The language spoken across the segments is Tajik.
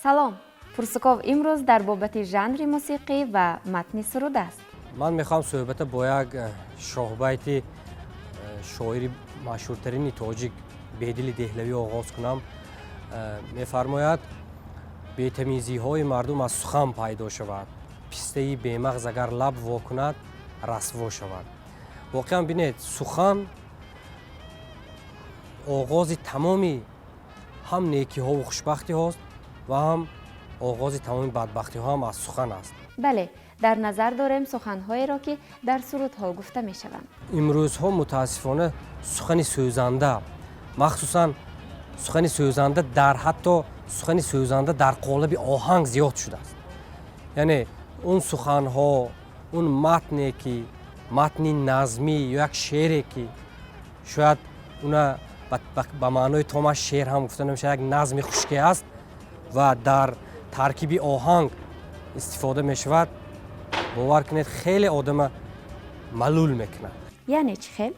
Салом. Пурсуков имрӯз дар бобати жанри мусиқӣ ва матни суруд аст. Ман мехоҳам суҳбата бо як шоҳбайти шоири машҳуртарини тоҷик Бедили Деҳлавӣ оғоз кунам. Мефармояд: «Бетамизиҳои мардум аз сухан пайдо шавад, пистаи бемағз агар лаб во кунад, расво шавад». Воқеан, бинед, сухан оғози тамоми ҳам некиҳову хушбахтиҳост ва ҳам оғози тамоми бадбахтиҳо ҳам аз сухан аст. Бале, дар назар дорем суханҳоеро, ки дар сурудҳо гуфта мешаванд. Имрӯзҳо, мутаассифона, сухани сӯзанда, махсусан сухани сӯзанда дар, ҳатто сухани сӯзанда дар қолаби оҳанг зиёд шудааст. Яъне он суханҳо, он матне, ки матни назмӣ ё як шеъре, ки шояд уна ба маънои томаш шеър ҳам гуфта намешавад, як назми хушке аст ва дар таркиби оҳанг истифода мешавад, бовар кунед, хеле одама малул мекунад. Яъне чӣ хел?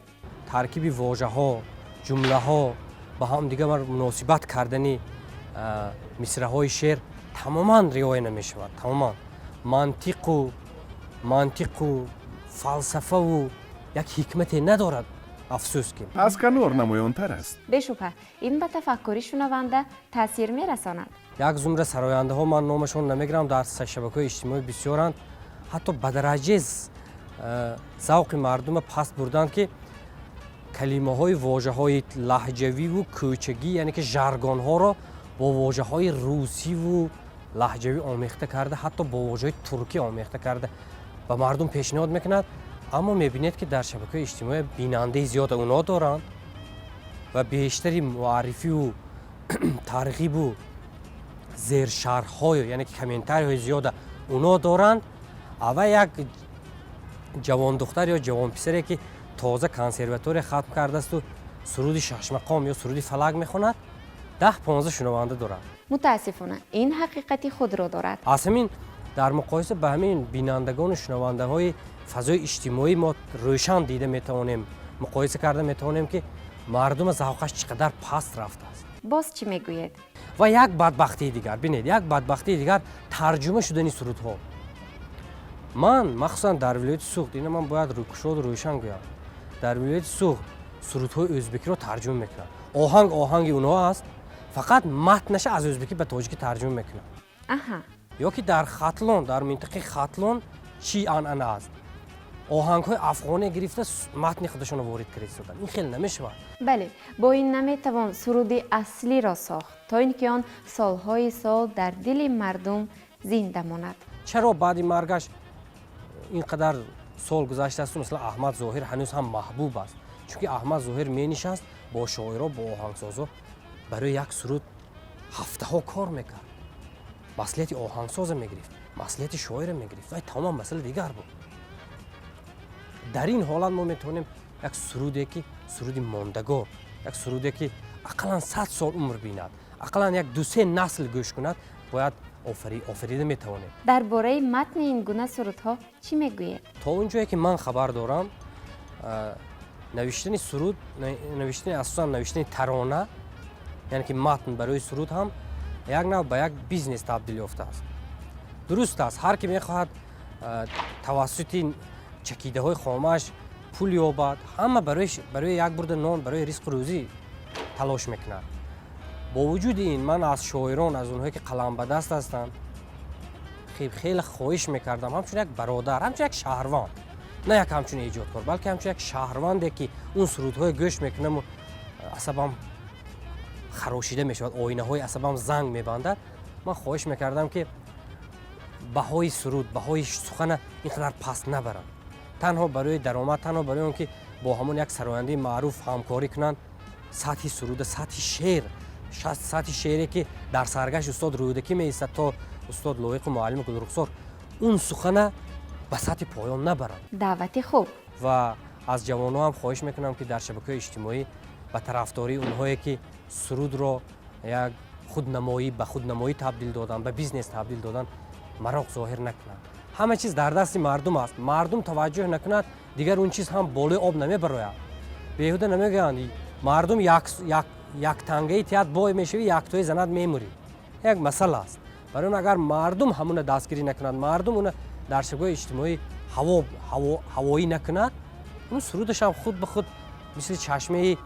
Таркиби вожаҳо, ҷумлаҳо, ба ҳамдигар муносибат кардани мисраҳои шеър тамоман риоя намешавад. Тамоман мантиқу фалсафаву як ҳикмате надорад, афсӯс ки. Аз канор намоёнтар аст. Бешубҳа, ин ба тафаккури шунаванда таъсир мерасонад. Як зумра сарояндаҳо, ман номашон намегирам, дар шабакаҳои иҷтимоӣ бисёранд, ҳатто ба дараҷаи завқи мардума паст бурданд, ки калимаҳои, вожаҳои лаҳҷавиву кӯчагӣ, яъне ки жаргонҳоро бо вожаҳои русиву лаҳҷавӣ омехта карда, ҳатто бо вожаҳои туркӣ омехта карда ба мардум пешниҳод мекунад. Аммо мебинед, ки дар шабакаҳои иҷтимоӣ бинандаи зиёда онҳо доранд ва бештари муаррифиву тарғибу зершарҳҳою, яъне ки комментарияҳои зиёда онҳо доранд. Ава як ҷавондухтар ё ҷавонписаре, ки тоза консерватория хатм кардаасту суруди шашмақом ё суруди фалак мехонад, 10-15 шунаванда дорад. Мутаассифона, ин ҳақиқати худро дорад. Аз ҳамин дар муқоиса ба ҳамин бинандагону шунавандаҳои фазои иҷтимоӣ мо рӯшан дида метавонем, муқоиса карда метавонем, ки мардума завқаш чӣ қадар паст рафтааст. Боз чӣ мегӯед? Ва як бадбахтии дигар, бинед, як бадбахтии дигар — тарҷума шудани сурудҳо. Ман махсусан дар вилояти Суғд, ина ман бояд рӯкушоду рӯшан гӯям, дар вилояти Суғд сурудҳои ӯзбекиро тарҷума мекунанд. Оҳанг оҳанги онҳо аст, фақат матнаша аз ӯзбекӣ ба тоҷикӣ тарҷума мекунанд. Ё ки дар Хатлон, дар минтақаи Хатлон чӣ анъана аст? Оҳангҳои афғонӣ гирифта, матни худашонро ворид карда истоданд. Ин хеле намешавад. Бале, бо ин наметавон суруди аслиро сохт, то ин ки он солҳои сол дар дили мардум зинда монад. Чаро баъди маргаш ин қадар сол гузаштааст, масалан, Аҳмад Зоҳир ҳанӯз ҳам маҳбуб аст? Чунки Аҳмад Зоҳир менишаст бо шоиро, бо оҳангсозо, барои як суруд ҳафтаҳо кор мекард, маслиҳати оҳангсоза мегирифт, маслиҳати шоира мегирифт. Вай тамоман масъала дигар буд. Дар ин ҳолат мо метавонем як суруде, ки суруди мондагор, як суруде, ки ақаллан 100 сол умр бинад, ақаллан як дусе насл гӯш кунад, бояд офарида метавонем. Дар бораи матни ин гуна сурудҳо чӣ мегӯед? То он ҷое ки ман хабар дорам, навиштани суруд, навиштани, асосан навиштани тарона, яъне ки матн барои суруд ҳам як нав ба як бизнес табдил ёфтааст. Дуруст аст, ҳар ки мехоҳад тавассути чакидаҳои хомаш пул ёбад, ҳама барои як бурда нон, барои ризқу рӯзӣ талош мекунад. Бо вуҷуди ин, ман аз шоирон, аз онҳое, ки қаламбадаст ҳастанд, хеле хоҳиш мекардам, ҳамчун як бародар, ҳамчун як шаҳрванд, на як ҳамчун эҷодкор, балки ҳамчун як шаҳрванде, ки он сурудҳое гӯш мекунаму асабам харошида мешавад, оинаҳои асабам занг мебандад, ман хоҳиш мекардам, ки баҳои суруд, баҳои сухана ин қадар паст набаранд. Танҳо барои даромад, танҳо барои он ки бо ҳамон як сарояндаи маъруф ҳамкорӣ кунанд, сатҳи суруда, сатҳи шеър, сатҳи шеъре, ки дар саргашти устод Рӯдакӣ меистад то устод Лоиқу муаллими Гулрухсор, он сухана ба сатҳи поён набаранд. Даъвати хуб. Ва аз ҷавонҳо ҳам хоҳиш мекунам, ки дар шабакаҳои иҷтимоӣ ба тарафдории онҳое, ки сурудро як худнамоӣ, ба худнамоӣ табдил доданд, ба бизнес табдил доданд, мароқ зоҳир накунанд. Ҳама чиз дар дасти мардум аст. Мардум таваҷҷӯҳ накунад, дигар он чиз ҳам болои об намебарояд. Беҳуда намегӯянд: мардум як тангаи тият, бой мешавӣ, яктои занад, мемурӣ. Як масъала аст. Барои он агар мардум ҳамуна дастгирӣ накунад, мардум уна дар шабакаҳои иҷтимоӣ ҳавоӣ накунад, он сурудашам худ ба худ мисли чашмаи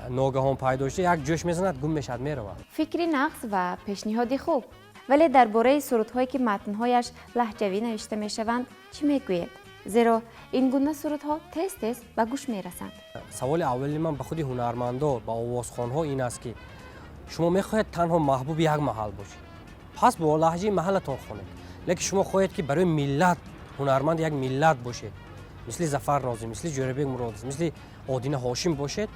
ногаҳон пайдо шуда як ҷӯш мезанад, гум мешавад, меравад. Фикри нағз ва пешниҳоди хуб, вале дар бораи сурудҳое, ки матнҳояш лаҳҷавӣ навишта мешаванд, чӣ мегӯед? Зеро ин гуна сурудҳо тез тез ба гӯш мерасанд. Саволи аввали ман ба худи ҳунармандо, ба овозхонҳо ин аст, ки шумо мехоҳед танҳо маҳбуби як маҳал бошед, пас бо лаҳҷаи маҳаллатон хонед. Лекин шумо хоҳед, ки барои миллат ҳунарманди як миллат бошед, мисли Зафар Нозим, мисли Ҷӯрабек Муродов, мисли Одина Ҳошим бошед,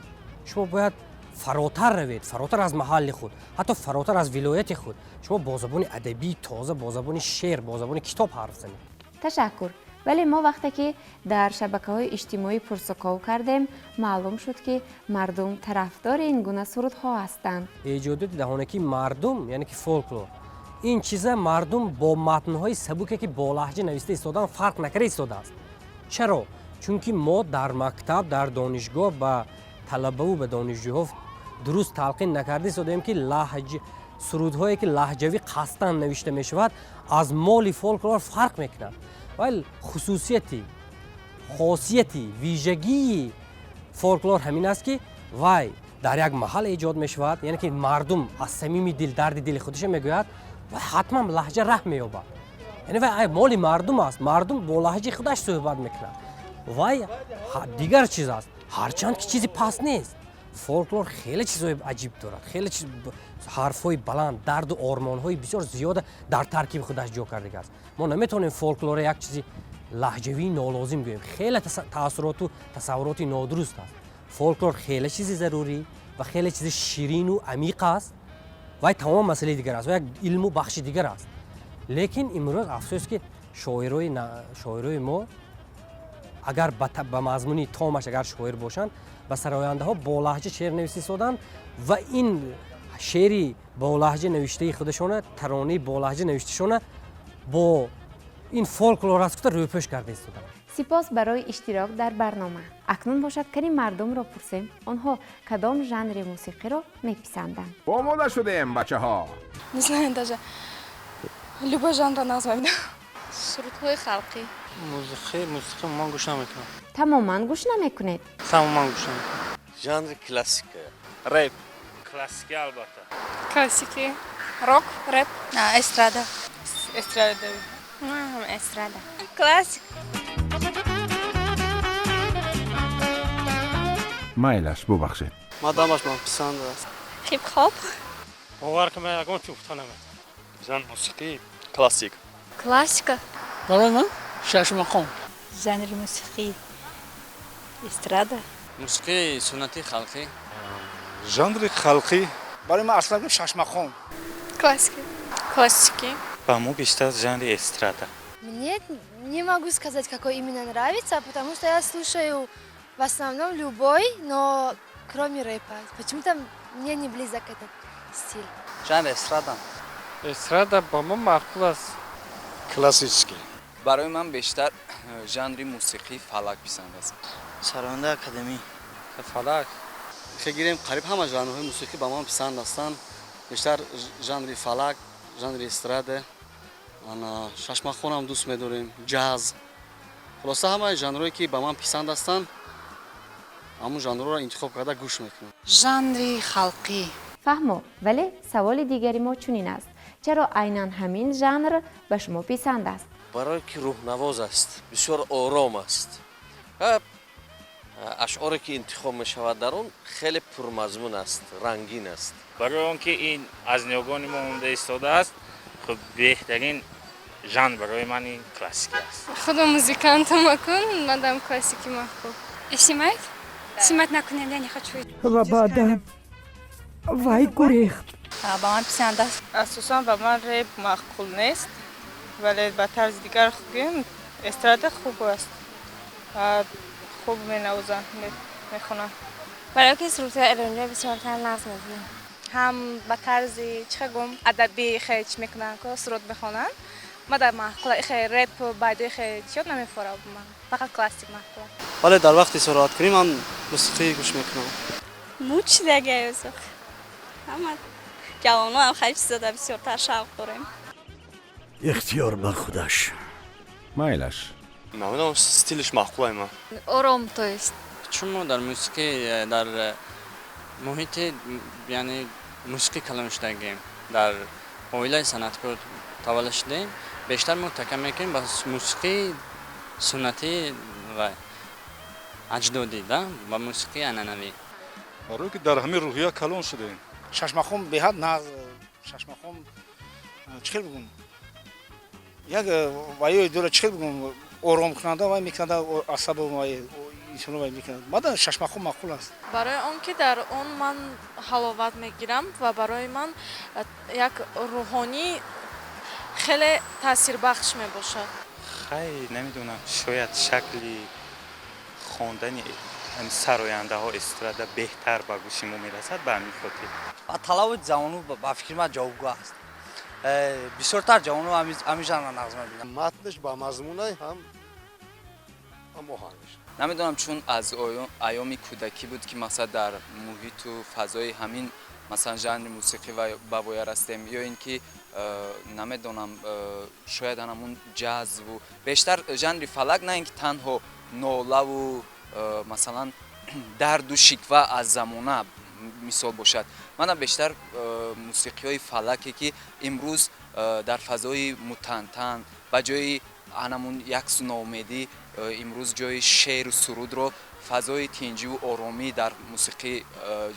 шумо бояд фаротар равед, фаротар аз маҳалли худ, ҳатто фаротар аз вилояти худ. Шумо бо забони адабии тоза, бо забони шеър, бо забони китоб ҳарф занед. Ташаккур, вале мо вақте ки дар шабакаҳои иҷтимоӣ пурсуков кардем, маълум шуд, ки мардум тарафдори ин гуна сурудҳо ҳастанд. Эҷодиёти даҳонакии мардум, яъне ки фолклор, ин чиза мардум бо матнҳои сабуке, ки бо лаҳҷа нависта истодаанд, фарқ накарда истодааст. Чаро? Чунки мо дар мактаб, дар донишгоҳ ба талабаву ба донишҷӯҳо дуруст талқин накарда истодаем, ки лаҳҷ сурудҳое, ки лаҳҷавӣ қасдан навишта мешавад, аз моли фолклор фарқ мекунад. Вале хусусияти, хосияти вижагии фолклор ҳамин аст, ки вай дар як маҳал эҷод мешавад, яъне ки мардум аз самими дил дарди дили худашо мегӯяд ва ҳатман лаҳҷа раҳ меёбад. Яъне вай моли мардум аст, мардум бо лаҳҷаи худаш суҳбат мекунад. Вай дигар чиз аст, ҳарчанд ки чизи паст нест. Фолклор хеле чизҳои аҷиб дорад, хеле ҳарфҳои баланд, дарду ормонҳои бисёр зиёда дар таркиби худаш ҷо кардагааст. Мо наметавонем фолклора як чизи лаҳҷавии нолозим гӯем. Хеле таассуроту тасаввуроти нодуруст аст. Фолклор хеле чизи зарурӣ ва хеле чизи ширину амиқ аст. Вай тамом масъалаи дигар аст ва як илму бахши дигар аст. Лекин имрӯз, афсӯс, ки шоирои мо, агар ба мазмуни томаш агар шоир бошанд, ба сарояндаҳо бо лаҳҷа шеър нависта истоданд ва ин шеъри бо лаҳҷа навиштаи худашона, таронаи бо лаҳҷа навишташона бо ин фолклор аст гуфта рӯпӯш карда истоданд. Сипос барои иштирок дар барнома. Акнун бошад, кани мардумро пурсем, онҳо кадом жанри мусиқиро меписанданд. Омода шудем, бачаҳо. Не знаю даже. Любой жанр назвать. Сурудҳои халқӣ. Мусиқӣ ман гӯш намекунам. Тамоман гӯш намекунед? Тамоман гӯш намекунам. Жанри классика. Рэп. Классика, албатта. Классики. Рок, рэп. Эстрада. Эстрада. Эстрада. Классик. Майлаш, бубахшед. Мадамаш ман писанд аст. Хип-хоп. Бовар кун, ман ягон чиз гуфта наметавонам. Жанр мусиқӣ классик. Классика. Барои ман шашмақом. Жанри мусиқӣ эстрада. Мусиқии суннатии халқӣ. Жанри халқӣ. Барои ман аслан шашмақом. Классики. Классики. Ба мо бештар жанри эстрада. Мне не могу сказать, какой именно нравится, потому что я слушаю в основном любой, но кроме рэпа. Почему-то мне не близок этот стиль. Жанри эстрада. Эстрада ба мо маъқул аст. Классический. Барои ман бештар жанри мусиқии фалак писанд аст. Сарояндаи академӣ. Фалак. Хе гирем, қариб ҳама жанрҳои мусиқӣ ба ман писанд ҳастанд. Бештар жанри фалак, жанри эстрада, ана шашмақомам дӯст медорем, ҷаз. Хулоса, ҳамаи жанрҳое, ки ба ман писанд ҳастанд, ҳамун жанрҳоро интихоб карда гӯш мекунам. Жанри халқӣ. Фаҳмо, вале саволи дигари мо чунин аст: чаро айнан ҳамин жанр ба шумо писанд аст? Барое ки рӯҳнавоз аст, бисёр ором аст ва ашъоре, ки интихоб мешавад дар он, хеле пурмазмун аст, рангин аст. Барои он ки ин аз ниёгони мо омода истодааст, хуб, беҳтарин жанр барои ман ин классика аст. Худо музикантам акун, мадам классики маъқул. Снимает? Снимать накунем, я не хочу. Ва баъдан вай гурехт. Ба ман писанд аст. Асосан ба ман рэп маъқул нест, вале ба тарзи дигар гӯем, эстрада хуб аст. Хуб менавозанд, мехонанд. Барои ки сурудҳои эронӣ бисёртар нағз мебинам. Ҳам ба тарзи чӣ гум адабӣ хеле чӣ мекунанд, суруд мехонанд. Ма дар маъқула ихе рэп байду ихе чиёд намефора ман. Фақат классик маъқула. Вале дар вақти истироҳаткунӣ ман мусиқӣ гӯш мекунам. Муч дагаюзуқ. Ҳама ҷавонон ҳам хеле чизода бисёртар шавқ дорем. Ихтиёр ба худаш. Майлаш. Намедонам, стилаш маъқулай ман. Ором, то есть. Чун мо дар мусиқӣ, дар муҳити, яъне, мусиқӣ калон шудагем, дар оилаи санъаткор таваллуд шудем, бештар мо така мекунем ба мусиқии суннатӣ ва аҷдодӣ да, ба мусиқии анъанавӣ. Барое ки дар ҳамин рӯҳия калон шудаем. Шашмақом беҳад нағз. Шашмақом, чӣ хел бигӯм, як ваёи дора, чӣ хел бигӯм, оромкунанда вай мекунада, асабу вай инсоно вай мекунад. Баъдан шашмақом маъқул аст. Барои он ки дар он ман ҳаловат мегирам ва барои ман як рӯҳонӣ хеле таъсирбахш мебошад. Хай, намедонам, шояд шакли хондани сарояндаҳо эстрада беҳтар ба гӯши мо мерасад, ба ҳамин хотир. Ба талаботи замону, ба фикри ман, ҷавобгӯ аст. Бисёртар ҷавоно ҳамин жанрро нағз мебинанд. Матнаш ба мазмунай, ҳам оҳангаш. Намедонам, чун аз айёми кӯдакӣ буд, ки мақсад дар муҳиту фазои ҳамин, масалан, жанри мусиқӣ ба воя растем, ё ин ки намедонам, шояд ҳамун ҷазву бештар жанри фалак, на ин ки танҳо нолаву, масалан, дарду шиква аз замона мисол бошад. Мана, бештар мусиқиҳои фалаке, ки имрӯз дар фазои мутантан, ба ҷои анамун яксу ноумедӣ, имрӯз ҷои шеъру сурудро фазои тинҷиву оромӣ дар мусиқӣ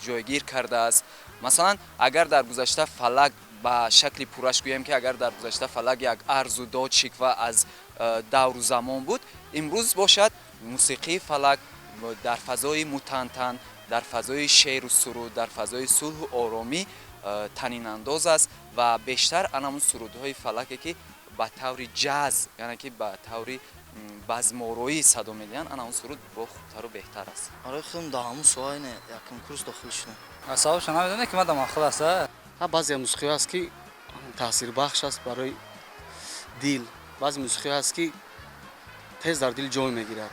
ҷойгир кардааст. Масалан, агар дар гузашта фалак, ба шакли пурраш гӯем, ки агар дар гузашта фалак як арзу дод, шиква аз давру замон буд, имрӯз бошад мусиқии фалак дар фазои мутантан, дар фазои шеъру суруд, дар фазои сулҳу оромӣ танинандоз аст ва бештар анамун сурудҳои фалаке, ки ба таври ҷаз, яъне ки ба таври базмороӣ садо медиҳанд, ана он суруд бо хубтару беҳтар аст. Барои худам дар ҳамун соҳа не, якум курс дохил шудам. Сабабшо намедонем, ки мада маъқул аст. Ҳа, баъзе мусиқиҳо ҳаст, ки таъсирбахш аст барои дил, баъзе мусиқиҳо ҳаст, ки тез дар дил ҷой мегирад.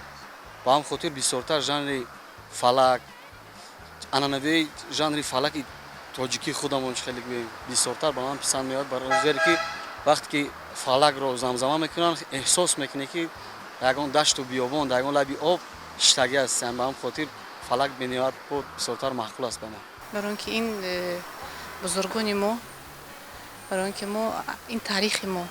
Ба ҳам хотир бисёртар жанри фалак, анъанавии жанри фалаки тоҷикии худамон, чӣ хеле гӯем, бисёртар ба ман писанд меояд, барои зере ки вақте ки фалакро замзама мекунанд, эҳсос мекунӣ, ки ягон дашту биёбон, дар ягон лаби об шиштагӣ ҳастем. Ба ҳам хотир фалак бениҳоят бисёртар маъқул аст ба ман. Барои он ки ин бузургони мо, барои он ки мо ин таърихи мо,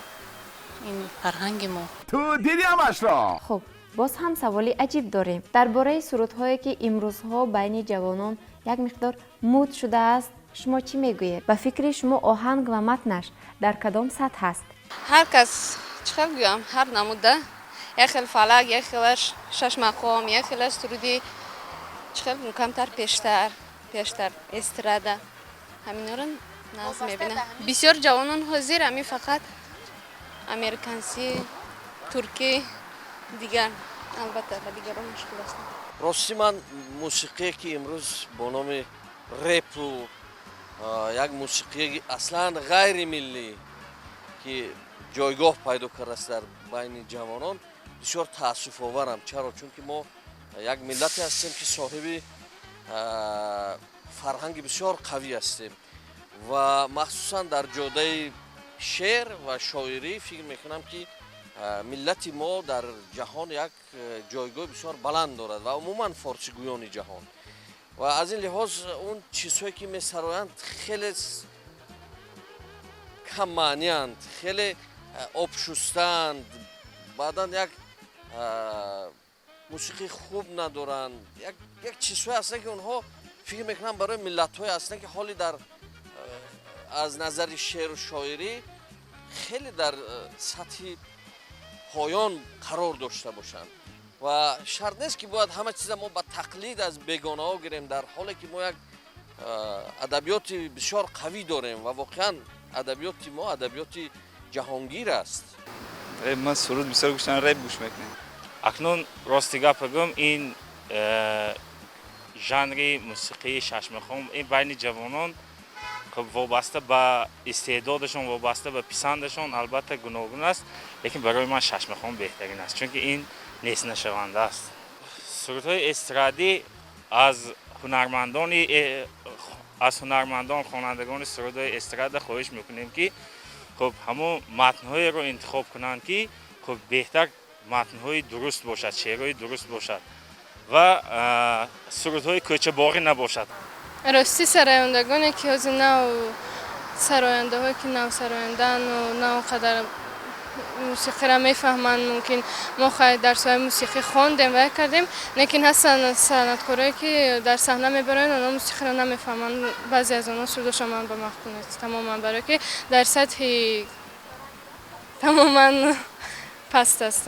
ин фарҳанги мо. Ту дидӣ ҳамашро. Хуб, боз ҳам саволи аҷиб дорем дар бораи сурудҳое, ки имрӯзҳо байни ҷавонон як миқдор муд шудааст. Шумо чӣ мегӯед? Ба фикри шумо, оҳанг ва матнаш дар кадом сатҳ аст? Ҳар кас, чӣ хел гӯям, ҳар намуда: як хел фалак, як хелаш шашмақом, як хелаш суруди, чӣ хел, камтар пештар эстрада. Ҳаминҳоро нағз мебинам. Бисёр ҷавонон ҳозир ҳамин фақат американсӣ, туркӣ, дигар, албатта, ба дигарон мушкил астанд. Рости, ман мусиқие, ки имрӯз бо номи репу, як мусиқии аслан ғайримиллӣ, ки ҷойгоҳ пайдо кардааст дар байни ҷавонон, бисёр таассуфоварам. Чаро? Чунки мо як миллате ҳастем, ки соҳиби фарҳанги бисёр қавӣ ҳастем ва махсусан дар ҷодаи шеър ва шоирӣ фикр мекунам, ки миллати мо дар ҷаҳон як ҷойгоҳи бисёр баланд дорад ва умуман форсигӯёни ҷаҳон. Ва аз ин лиҳоз он чизҳое, ки месароянд, хеле каммаънианд, хеле обшустаанд, баъдан як мусиқии хуб надоранд. Як чизҳое ҳастанд, ки онҳо фикр мекунанд барои миллатҳое ҳастанд, ки ҳоли дар аз назари шеъру шоирӣ хеле дар сатҳи поён қарор дошта бошанд. Ва шарт нест, ки бояд ҳама чиза мо ба тақлид аз бегонаҳо гирем, дар ҳоле ки мо як адабиёти бисёр қавӣ дорем ва воқеан адабиёти мо адабиёти ҷаҳонгир аст. Ман суруд бисёр гӯш, реп гӯш мекунем. Акнун рости гап гӯм, ин жанри мусиқии шашмақом ин байни ҷавонон, хуб, вобаста ба истеъдодашон, вобаста ба писандашон, албатта, гуногун аст, лекин барои ман шашмақом беҳтарин аст, чунки ин нестнашаванда аст. Сурудҳои эстрадӣ аз ҳунармандони аз ҳунармандон, хонандагони сурудҳои эстрада хоҳиш мекунем, ки Хуб, ҳамон матнҳоеро интихоб кунанд, ки хуб, беҳтар матнҳои дуруст бошад, шеърҳои дуруст бошад ва сурудҳои кӯчабоғӣ набошад. Рости, сарояндагоне, ки ҳозир нав, сарояндаҳое, ки нав сарояндану на он қадар мусиқиро мефаҳманд. Мумкин, мо хай дар соҳаи мусиқӣ хондем ва кардем, лекин ҳастанд санъаткорое, ки дар саҳна мебароянд, онҳо мусиқиро намефаҳманд. Баъзе аз онҳо сурудошон ман ба маъқул нест тамоман, барое ки дар сатҳи тамоман паст аст.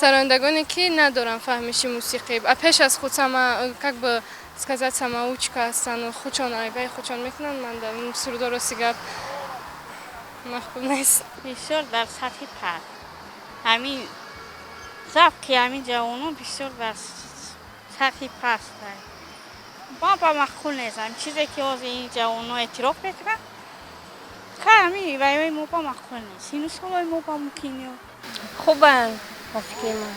Сарояндагоне, ки надоранд фаҳмиши мусиқӣ, а пеш аз худ сама, как бы сказать, самоучка ҳастанд, худшон айбаи худшон мекунанд. Ман дар сурудо, рости гап, маъқул нест. Бисёр дар сатҳи паст, ҳамин завқи ҳамин ҷавонон бисёр дар сатҳи паст. Ман ба маъқул нестам чизе, ки ҳозир ин ҷавонон эътироф мекунанд. Ха, ҳамин вайои мо ба маъқул нест, сину солои мо ба мумкин ё Хубанд, ба фикри ман.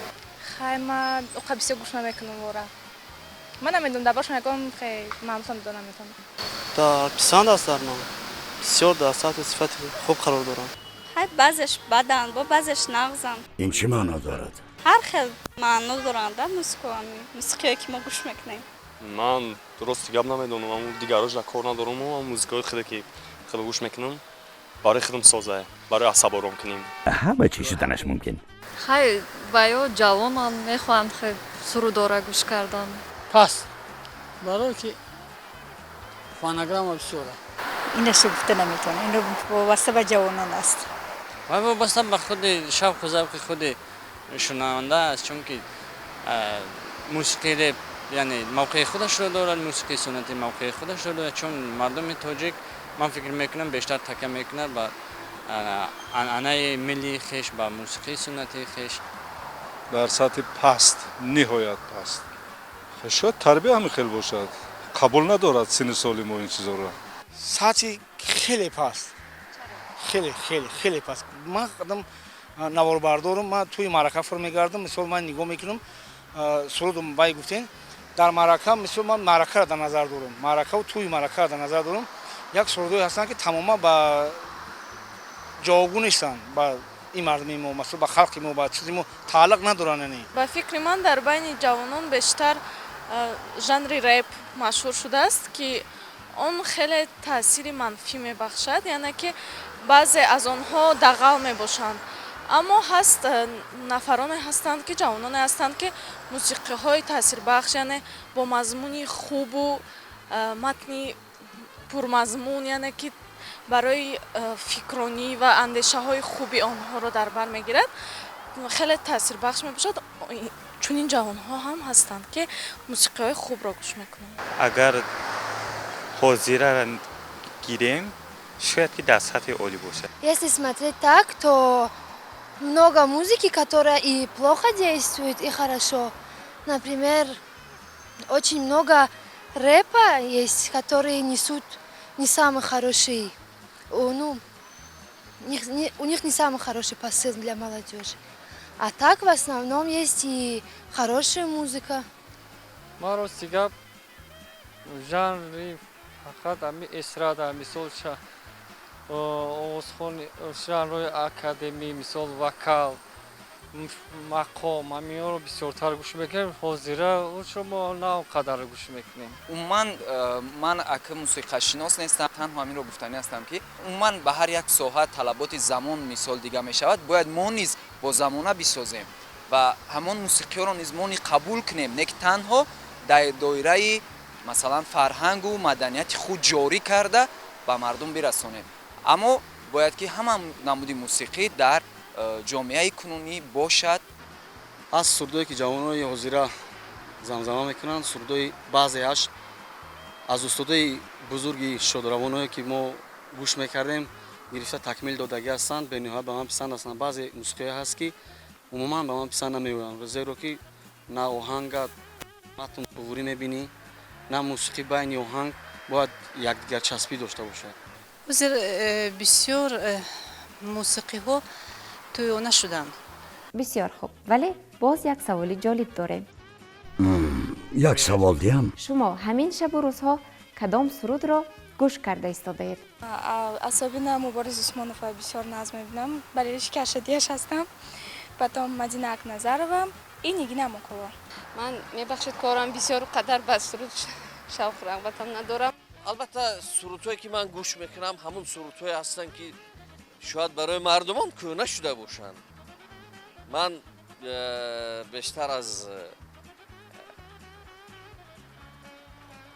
Хай, ман оқа бисёр гӯш намекунам вора. Ман намедонам, дар борашон ягон хе маълумотам дода наметавонам. Дар писанд аст, дар ман бисёр дар сатҳи сифати хуб қарор доранд. Хай, баъзеш баданд, бо баъзеш нағзанд. Ин чӣ маъно дорад? Ҳар хел маъно доранд мусиқиҳое, ки мо гӯш мекунем. Ман рости гап намедонам, аммо дигарожа кор надорам. Музикаҳои хеле, ки хеле гӯш мекунам, барои худам созае, барои асаб ором кунем. Ҳама чӣ шуданаш мумкин. Хай, ва ё ҷавонанд, мехоҳанд хел сурудора гӯш кардан. Паст, барое ки фонограмма бисёра. Инашо гуфта наметавонам, ино вобаста ба ҷавонон аст. Ва вобаста ба худи шавқу завқи худи шунаванда аст, чунки мусиқии реп, яъне, мавқеи худашро дорад, мусиқии суннатӣ мавқеи худашро дорад, чун мардуми тоҷик, ман фикр мекунам, бештар такя мекунад ба анъанаи миллии хеш, ба мусиқии суннатии хеш. Дар сатҳи паст, ниҳоят паст. Шояд тарбия ҳамин хел бошад, қабул надорад синни соли мо ин чизоро. Сатҳи хеле паст, хеле, хеле, хеле паст. Ман қадам наворбардорум, ман тӯи маърака фур мегардам. Мисол, ман нигоҳ мекунам, суруд бай гуфтен дар маърака. Мисол, ман маъракаро дар назар дорам, маъракаву тӯи маъракаро дар назар дорам. Як сурудое ҳастанд, ки тамоман ба ҷавобгӯ нестанд, ба ин мардуми мо, масалан, ба халқи мо, ба чизи мо тааллуқ надоранд, яъне. Ба фикри ман, дар байни ҷавонон бештар жанри рэп машҳур шудааст, ки он хеле таъсири манфӣ мебахшад, яъне ки баъзе аз онҳо дағал мебошанд. Аммо ҳаст нафароне ҳастанд, ки ҷавононе ҳастанд, ки мусиқиҳои таъсирбахш, яъне бо мазмуни хубу матни пурмазмун, яъне ки барои фикронӣ ва андешаҳои хуби онҳоро дар бар мегирад, хеле таъсирбахш мебошад. Чунин ҷавонҳо ҳам ҳастанд, ки мусиқиҳои хубро гӯш мекунанд. Агар ҳозираро гирем, шояд ки дар сатҳи олӣ бошад. Если смотреть так, то много музыки, которая и плохо действует, и хорошо. Например, очень много рэпа есть, которые несут не самый хороший, ну, у них не самый хороший посыл для молодежи. А так в основном есть и хорошая музыка. Ман, рости гап, жанри фақат ҳами эстрада, мисол, овозхони жанрҳои академӣ, мисол, вокал, мақом, ҳаминҳоро бисёртар гӯш мекунем. Ҳозира шумо на он қадар гӯш мекунем. Умуман, ман ака мусиқашинос нестам, танҳо ҳаминро гуфтанӣ ҳастам, ки умуман ба ҳар як соҳа талаботи замон, мисол, дига мешавад. Бояд мо низ бо замона бисозем ва ҳамон мусиқиҳоро низ мо ни қабул кунем, не ки танҳо дар доираи, масалан, фарҳангу маданияти худ ҷорӣ карда ба мардум бирасонем. Аммо бояд ки ҳама намуди мусиқӣ дар ҷомеаи кунунӣ бошад. Аз сурудое, ки ҷавонони ҳозира замзама мекунанд, сурудои баъзеаш аз устодои бузурги шодравоное, ки мо гӯш мекардем, гирифта такмил додагӣ ҳастанд, бениҳоят ба ман писанд ҳастанд. Баъзе мусиқиҳое ҳаст, ки умуман ба ман писанд намеоянд, зеро ки на оҳанга матн туғрӣ мебинӣ, на мусиқӣ байни оҳанг бояд якдигарчаспӣ дошта бошад. Ҳозир бисёр мусиқиҳо тӯёна шуданд. Бисёр хуб, вале боз як саволи ҷолиб дорем. Як савол диҳам? Шумо ҳамин шабу рӯзҳо кадом сурудро Гӯш карда истодаед? Особенно Мубориз Усмонова бисёр нағз мебинам, болельщики ашадияш ҳастам. Потом Мадина Акназарова и Нигина Амонқулова. Ман, мебахшед, корам бисёр, қадар ба суруд шавқу рағбатам надорам. Албатта, сурудҳое ки ман гӯш мекунам, ҳамун сурудҳое ҳастанд, ки шояд барои мардумон кӯҳна шуда бошанд. Ман бештар аз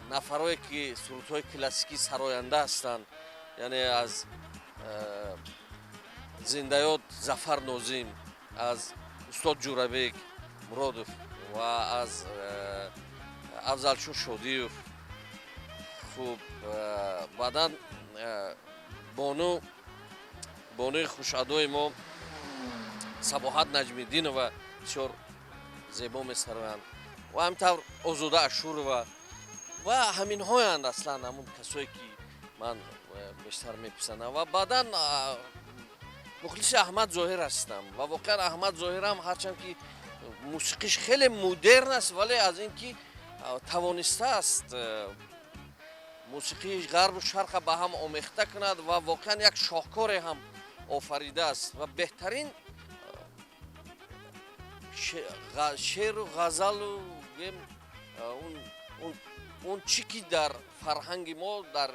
нафарое ки сурудҳои классикӣ сароянда ҳастанд, яъне аз зиндаёд Зафар Нозим, аз устод Ҷурабек Муродов ва аз Афзалшо Шодиев. Хуб, баъдан бону, бонуи хушадои мо Сабоҳат Наҷмиддинова бисёр зебо месароянд ва ҳамин тавр Озода Ашурова ва ҳаминҳоянд аслан ҳамун касое ки ман бештар меписандам. Ва баъдан мухлиси Аҳмад Зоҳир ҳастам ва воқеан Аҳмад Зоҳирам, ҳарчанд ки мусиқиш хеле мудерн аст, вале аз ин ки тавонистааст мусиқии ғарбу шарқа ба ҳам омехта кунад ва воқеан як шоҳкоре ҳам офаридааст ва беҳтарин шеъру ғазалу он чӣ ки дар фарҳанги мо дар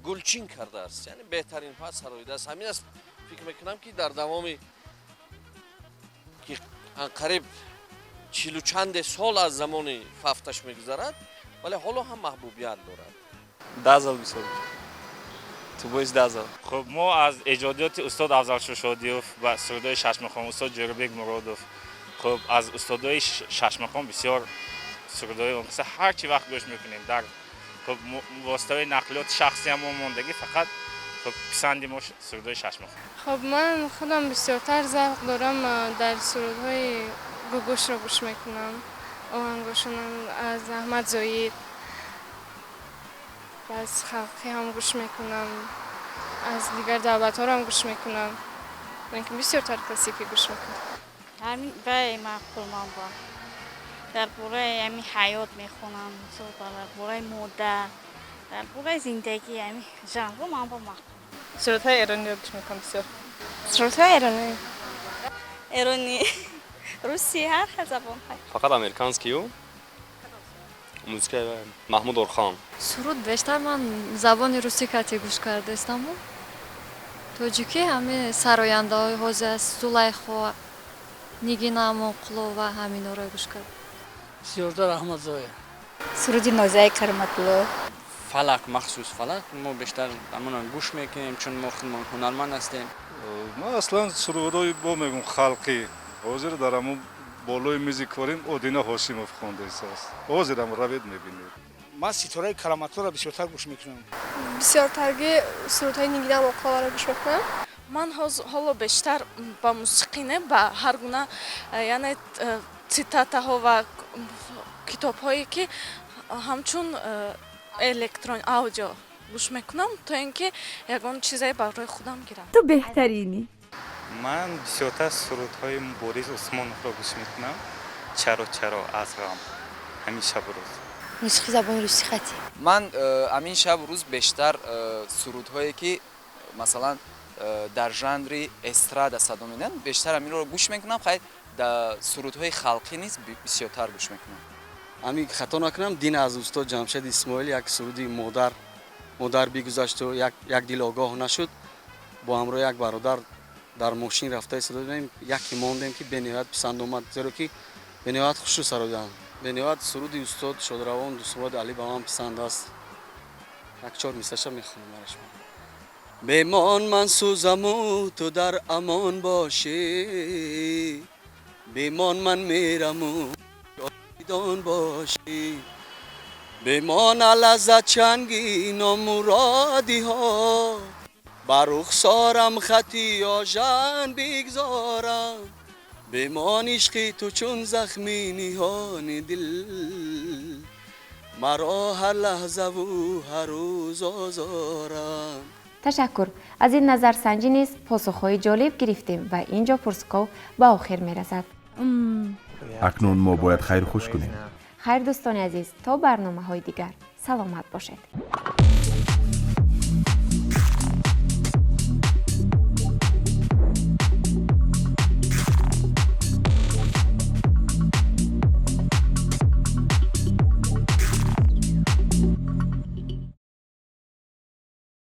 гулчин кардааст, яъне беҳтаринҳо сароидааст. Ҳамин аст, фикр мекунам, ки дар давоми ки анқариб чилу чанде сол аз замони фавташ мегузарад, вале ҳоло ҳам маҳбубият дорад. Дазал бисёр, тубоис дазал. Хуб, мо аз эҷодиёти устод Афзалшо Шодиёв ва сурудҳои шашмақом устод Ҷӯрабек Муродов, хуб, аз устодои шашмақом бисёр сурудҳои он қисса ҳар чи вақт гӯш мекунем. Дар, хуб, воситаҳои нақлиёти шахсиам мо мондагӣ, фақат, хуб, писанди мо сурудҳои шашмақом. Хуб, ман худам бисёртар завқ дорам, дар сурудҳои Гугушро гӯш мекунам, оҳангошонам аз Аҳмад Зоид, аз халқӣ ҳам гӯш мекунам, аз дигар давлатҳоро ҳам гӯш мекунам, лекин бисёртар классикӣ гӯш мекунам. Ҳамин баи маъқул ман ба дар бораи ҳамин ҳаёт мехонам, мисол, дар бораи модар, дар бораи зиндагӣ, ҳамин жанрҳо ман ба маъқул. Сурудҳои эрониро гӯш мекунам бисёр. Сурудҳои эронӣ. Эронӣ, русӣ, ҳар хел забонҳо. Фақат американскию музикаи Маҳмуд Орхон. Суруд бештар ман забони русӣ кати гӯш кардаистаму тоҷикӣ ҳамин сарояндаҳои ҳозир аст, Зулайхо, Нигина Амонқулова, ҳаминҳоро гӯш кард. Бисёртар Аҳмад Зоир. Суруди Нозияи Кароматулло. Фалак, махсус фалак, мо бештар ҳамонро гӯш мекунем, чун мо худмон ҳунарманд ҳастем. Ман аслан сурудҳои бо мегӯм халқӣ. Ҳозир дар ҳамун болои мизи корим Одина Ҳошимов хондааст, ҳозирам равед, мебинед. Ман Ситораи Кароматуллоро бисёртар гӯш мекунам. Бисёртарги сурудҳои Нигина Амонқуловаро гӯш мекунам. Ман ҳоло бештар ба мусиқӣ не, ба ҳар гуна, яъне цитатаҳо ва китобҳое ки ҳамчун электрон аудио гӯш мекунам, то ин ки ягон чизе барои худам гирам. Ту беҳтаринӣ. Ман бисёртар сурудҳои Мубориз Усмоновро гӯш мекунам. Чаро, чаро аз ғам, ҳамин шабу рӯз. Мусиқи забони русӣ хати. Ман ҳамин шабу рӯз бештар сурудҳое ки, масалан, дар жанри эстрада садо медиҳанд, бештар ҳаминро гӯш мекунам. Хайр, дар сурудҳои халқӣ низ бисёртар гӯш мекунам. Ҳамин хато накунам, дин аз устод Ҷамшед Исмоил як суруди модар, модар бигузашту як дил огоҳ нашуд, бо ҳамроҳи як бародар дар мошин рафта истода будем, яке мондем ки бениҳоят писанд омад, зеро ки бениҳоят хушрӯ сароданд. Бениҳоят суруди устод шодравон Дӯстмурод Алӣ ба ман писанд аст. Як чор мисраша мехонам барои шумо. Бемон ман сӯзаму ту дар амон бошӣ, бемон ман мераму ҷовидон бошӣ, бемон лаззат чанги номуродиҳо, бар рухсорам хати ёжан бигзорам, бемон ишқи ту чун захми ниҳони дил, маро ҳар лаҳзаву ҳар рӯз озорам. Ташаккур. Аз ин назарсанҷӣ низ посухҳои ҷолиб гирифтем ва ин ҷо пурсуков ба охир мерасад. Акнун мо бояд хайрхуш кунем. Хайр, дӯстони азиз, то барномаҳои дигар саломат бошед.